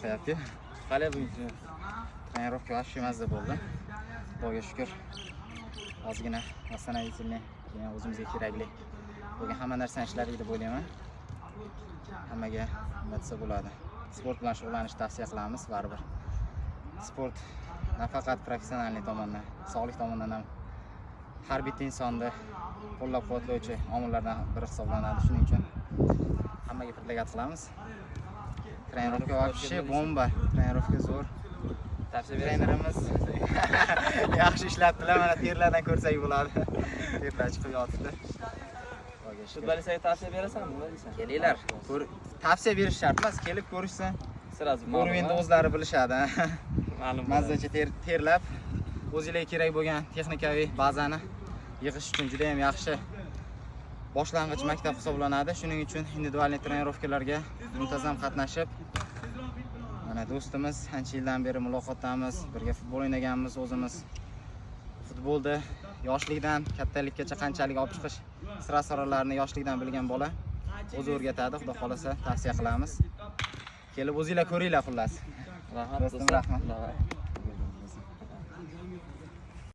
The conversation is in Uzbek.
Qo'yapti. Qalay bugungi? Тренировка вообще mazza bo'ldi. Xudoga shukur. Ozgina восстановительный, keyin o'zimizga kerakli bo'lgan hamma narsani ishladik deb o'ylayman. Hammaga nima desa bo'ladi. Sport bilan shug'ullanishni tavsiya qilamiz baribir. Sport nafaqat professionalniy tomondan, sog'lik tomondan ham har bitta insonni qo'llab-quvvatlovchi omillardan biri hisoblanadi. Shuning uchun hammaga предлагать qilamiz. Тренировка вообще bomba. Тренировка zo'r. Tavsiya berasan? Trenerimiz yaxshi ishlatdilar, mana terlardan ko'rsak bo'ladi. Terlar chiqib yotibdi. Xudoga shukur. Futbolistlarga tavsiya berasanmi? Nima deysan? Kelinglar. Tavsiya berish shart emas, kelib ko'rishsa, Сразу уровень ni o'zlari bilishadi. Ma'lum. Mazzacha terlab, o'zinglarga kerak bo'lgan texnikaviy bazani yig'ish uchun juda ham yaxshi boshlang'ich maktab hisoblanadi. Shuning uchun индивидуальный тренировка larga muntazam qatnashib, mana do'stimiz, ancha yildan beri muloqotdamiz, birga futbol o'ynaganmiz o'zimiz. Futbolda yoshlikdan kattalikkacha qanchalik olib chiqish sir asrorlarini yoshlikdan bilgan bola o'zi o'rgatadi, xudo xohlasa, tavsiya qilamiz. Kelib o'zinglar ko'ringlar, xullas. Rahmat. Do'stim, Do'stlar. Rahmat. Давай.